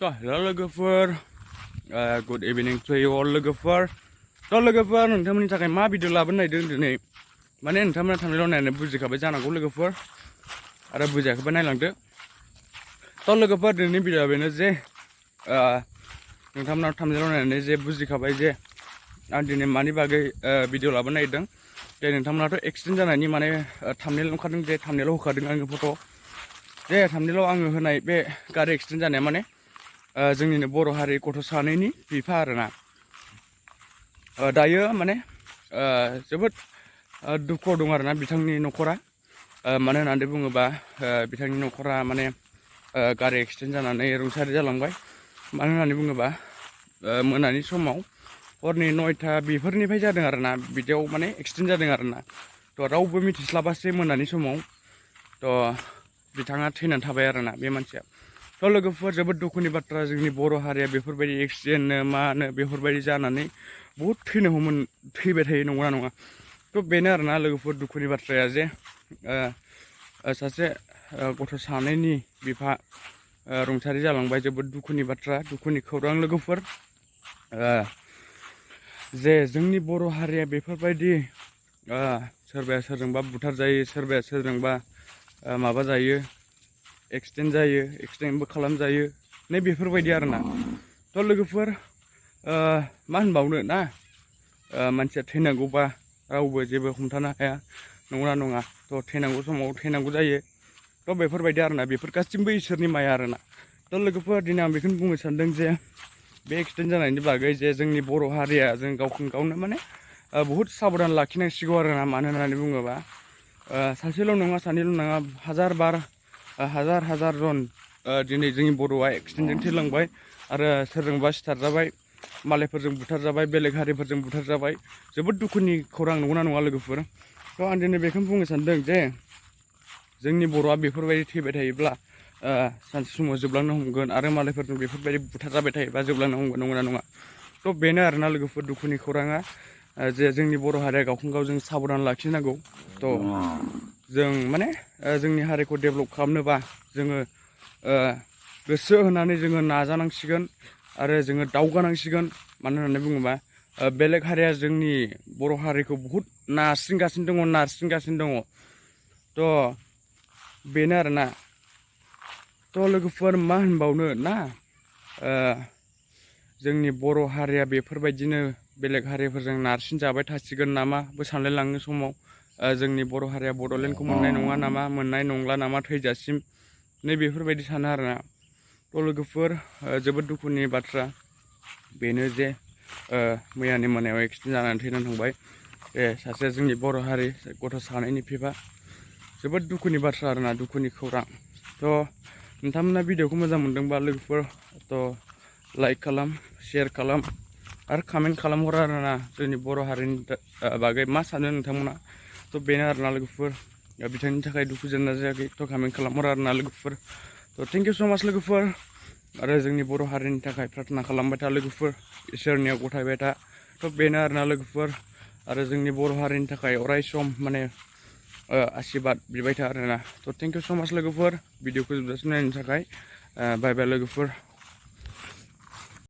To hello logofer, good evening to you all logofer. To logofer नोंथांमोननि थाखाय मा video लाबोनो नागिरदों दिनै माने नोंथांमोना थांनायल' नायनानै बुजिखाबाय जानांगौ लोगोफोर आरो बुजियाखैबा नायलांदो। To लोगोफोर दिनैनि भिडिअआ बेनो जे नोंथांमोना थांनायल' नायनानै जे बुजिखाबाय जे आं दिनै मानि बागै भिडिअ लाबोनो नागिरदों। जे नोंथांमोनाथ' एक्सिडेन्ट जानायनि माने थाम्बनेल ओंखारदों जे थाम्बनेलाव होखादों आङो फट'। जे थाम्बनेलाव आङो होनाय बे गारि एक्सिडेन्ट जानाया माने जोंनिनो बर' हारि गथ' सानैनि बिफा आरोना। दायो माने जोबोद दुखुआव दं आरोना बिथांनि न'खरा। मानो होननानै बुङोबा बिथांनि न'खरा माने गारि एक्सिडेन्ट जानानै रुंसारि जालांबाय। मानो होननानै बुङोबा मोनानि समाव हरनि 9टा बेफोरनिफ्राय जादों आरोना। बिदियाव माने एक्सिडेन्ट जादों आरोना। थ' रावबो मिथिस्लाबासै मोनानि समाव थ' बिथाङा थैनानै थाबाय आरोना बे मानसिया। थ' लोगोफोर जोबोद दुखुनि बाथ्रा जोंनि बर' हारिया बेफोरबायदि एक्सिडेन्टनो मानो बेफोरबायदि जानानै बहुद थैबाय थायो नंगौना नङा। थ' बेनो आरोना लोगोफोर दुखुनि बाथ्राया जे सासे गथ' सानैनि बिफा रुंसारि जालांबाय। जोबोद दुखुनि बाथ्रा दुखुनि खौरां लोगोफोर। जे जोंनि बर' हारिया बेफोरबायदि सोरबाया सोरजोंबा बुथारजायो, सोरबाया सोरजोंबा माबा जायो, एक्सिडेन्ट जायो, एक्सिडेन्टबो खालामजायो नै बेफोरबायदि आरोना। थ' लोगोफोर मा होनबावनो ना, मानसिया थैनांगौबा रावबो जेबो हमथानो हाया नंगौना नङा। थ' थैनांगौ समाव थैनांगौ जायो। थ' बेफोरबायदि आरोना बेफोर गासिबो इसोरनि माया आरोना। थ' लोगोफोर दिनै आं बेखौनो बुंनो सानदों जे बे एक्सिडेन्ट जानायनि बागै जे जोंनि बर' हारिया जों गावखौनो गावनो माने बहुद साबधान लाखिनांसिगौ आरोना। मानो होननानै बुङोबा सासेल' नङा सानैल' नङा हाजार जन दिनै जोंनि बर'आ एक्सिडेन्टजों थैलांबाय आरो सोरजोंबा सिथारजाबाय, मालायफोरजों बुथारजाबाय, बेलेग हारिफोरजों बुथारजाबाय। जोबोद दुखुनि खौरां नंगौना नङा लोगोफोर। थ' आं दिनै बेखौनो बुंनो सानदों जे जोंनि बर'आ बेफोरबायदि थैबाय थायोब्ला सानसे समाव जोबलांनो हमगोन आरो मालायफोरजों बेफोरबायदि बुथारजाबाय थायोबा जोबलांनो हमगोन नंगौना नङा। थ' बेनो आरोना लोगोफोर दुखुनि खौराङा जे जोंनि बर' हारिया गावखौनो गाव जों साबधान लाखिनांगौ। थ' जों माने जोंनि हारिखौ डेभेलप खालामनोबा जोङो गोसो होनानै जोङो नाजानांसिगोन आरो जोङो दावगानांसिगोन। मानो होननानै बुङोबा बेलेग हारिया जोंनि बर' हारिखौ बहुद नारसिनगासिनो दङ। थ' बेनो आरोना। थ' लोगोफोर मा होनबावनो ना, जोंनि बर' हारिया बेफोरबायदिनो बेलेग हारिफोरजों नारसिन जाबाय थासिगोन नामाबो सानलायलाङो समाव। जोंनि बर' हारिया बड'लेण्डखौ मोननाय नङा नामा, मोननाय नंला नामा थैजासिम नै बेफोरबायदि सानो आरोना। थ' लोगोफोर जोबोद दुखुनि बाथ्रा बेनो जे मैयानि मोनायाव एक्सिडेन्ट जानानै थैनानै थांबाय सासे जोंनि बर' हारि गथ' सानैनि बिफा। जोबोद दुखुनि बाथ्रा आरोना, दुखुनि खौरां। थ' नोंथांमोना भिडिअखौ मोजां मोनदोंबा लोगोफोर थ' लाइक खालाम, शेयार खालाम आरो कमेन्ट खालामहर आरोना जोंनि बर' हारिनि बागै मा सानो नोंथांमोना। थ' बेनो आरोना लोगोफोर। बिथांनि थाखाय दुखु जेंना जायाखै थ' कमेन्ट खालामहर आरोना लोगोफोर। थ' थेंक इउ स' माच लोगोफोर। आरो जोंनि बर' हारिनि थाखाय प्रार्थना खालामबाय था लोगोफोर, इसोरनियाव गथायबाय था। थ' बेनो आरोना लोगोफोर। आरो जोंनि बर' हारिनि थाखाय अराय सम माने आसिरबाद बिबाय था आरोना। थ' थेंक इउ स' माच लोगोफोर भिडिअखौ जोबजासिम नायनो थाखाय। बाय बाय लोगोफोर।